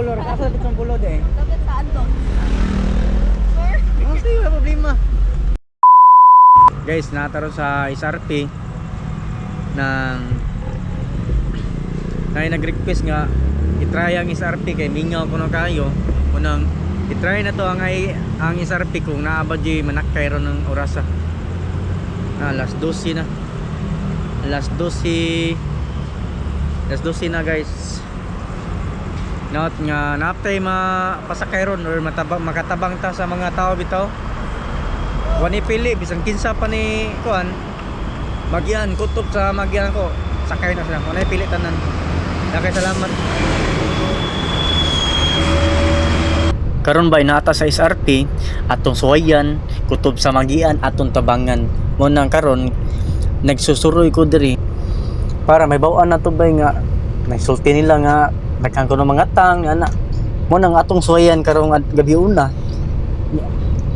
Mabulo ra asa sa Mabulo de. Dapat sa Andok. Sure. Oh, sige, wala problema. Guys, nataron sa SRP ng na nag-request nga i-try ang SRP kay mingaw kuno kayo. Unang i-try na to ang ay ang SRP kung naa ba di manakay ron ng orasa. Ah, alas 12 na. Alas 12. Alas 12 na, guys. Not nga naptay mapasakay ron or matabang, makatabang ta sa mga tao bitaw. Wani pili bisan kinsa pa ni kuan magian kutob sa magian ko sakay na sila. Wani pili tanan. Dakay salamat. Karon ba inaata sa SRP atong suwayan kutob sa magian atong tabangan. Mo nang karon nagsusuroy ko diri para may bawaan na to bay nga nagsulti nila nga daghan ko ng mga tang ana mo nang atong suwayan karong gabi una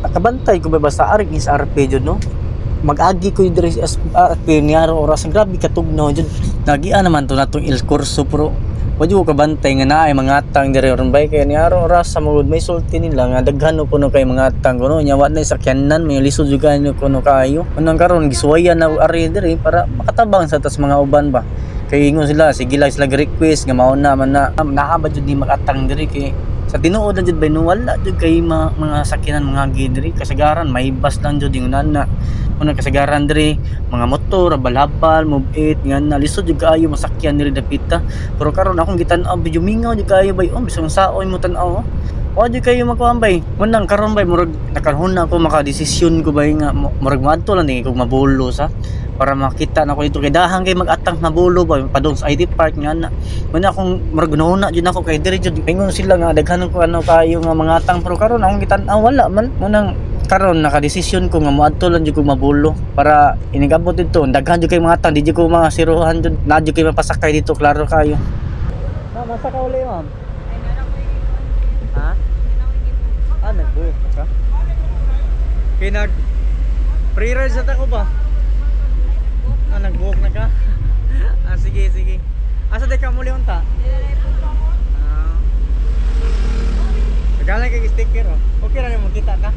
nakabantay ko ba basta aring SRP jud, no, mag-agi ko diri sa SRP niya oras ang grabe katugnaw jud. Nagian naman to natong il kurso pero wa jud ko kabantay nga naay mga tang diri ron bay kay niya oras sa magud may sulti nila nga daghan no kuno kay mga tang kuno nya wa na sakyanan may lisod jud kayo kuno kaayo. Unang karon gisuwayan na ari diri para makatabang sa tas mga uban ba kay ingon sila sige lang sila request nga mao na man na naa ba jud ni makatang diri kay sa tinuod na jud bay no wala jud kay mga sakyanan mga diri kasagaran may bus lang jud ingon na una kasagaran diri mga motor habal-habal move it nga na lisod jud kaayo masakyan diri dapita. Pero karon akong gitan-aw medyo mingaw jud kaayo bay, oh, bisan saoy mo tan-aw, oh. Wa jud kayo makuan bay. Munang karon bay murag nakarhon na ako makadesisyon ko bay nga murag moadto lang ni kog mabulo sa para makita na ko dito kay dahang kay mag-atang mabulo ba padung sa IT Park nga na muna akong murag gnuhuna jud ako kay diri jud ingon sila nga daghan ko ano kayo nga mga atang pero karon akong gitan-aw wala man. Munang karon nakadesisyon ko nga moadto lang jud ko mabulo para inigabot dito daghan jud kay mga atang di jud ko mga siruhan jud na jud kay mapasakay dito klaro kayo. Ma'am, asa ka uli, ma'am? Ay, nara ko yung Ha? Ah, nagbuhok na ka? Kay nag pre-ride sa ko ba? Ah, nagbuhok na ka? Ah, sige, sige. Asa di ka muli unta? Ah. Nagalan kay sticker oh. Okay ra nimo makita ka?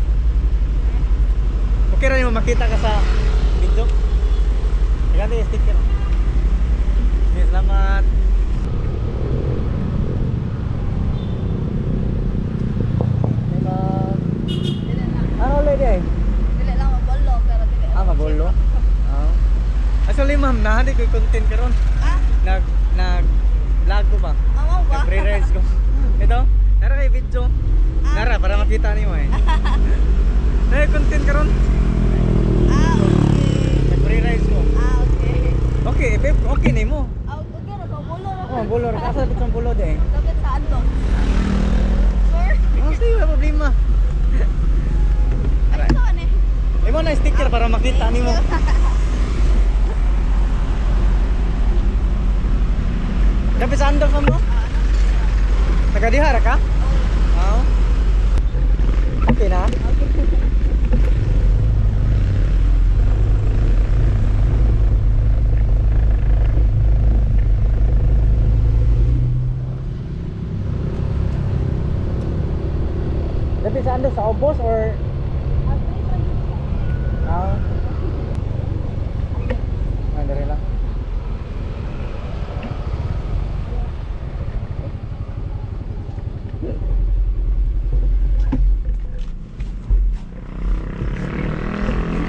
Okay ra nimo makita ka sa video? Nagalan kay sticker oh. Sige, salamat. Hey, ma'am. Dili lang. Ano ulit eh? Dili lang mabulo pero dili. Ah, mabulo? Ah. Actually, ma'am, nahadi ko yung content karon. Ah, Nag nag vlog ko ba? mamaw ba? Nag pre-rides ko. Ito, nara kay video. Nara para makita nimo eh. Nara content karon. Ah, okay. Nag pre-rides ko. Ah, okay. Okay, if okay nimo. Ah, okay ra mabulo ra. Oh, bulo ra asa sa bulo de. Dapat sa Andok. Sure. Oh, sige, wala problema. Ay, saan eh? Imo na sticker para makita nimo. Dapat sa andok mo? Taga diha ra ka? Oo. Okay na? Okay. Dapat sa andok sa Obos or Ah. Ah, dere lang.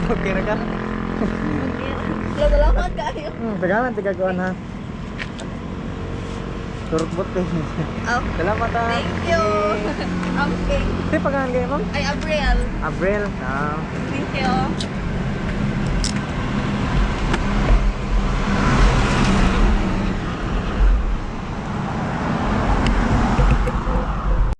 Okay ra ka? Salamat kayo. Tagalan tigaguan ha. Turot eh. Oh, Salamat ha. thank you. Okay. Sige, pagahan kayo, ma'am. Ay, Abriel. Abril. Ah. Thank you.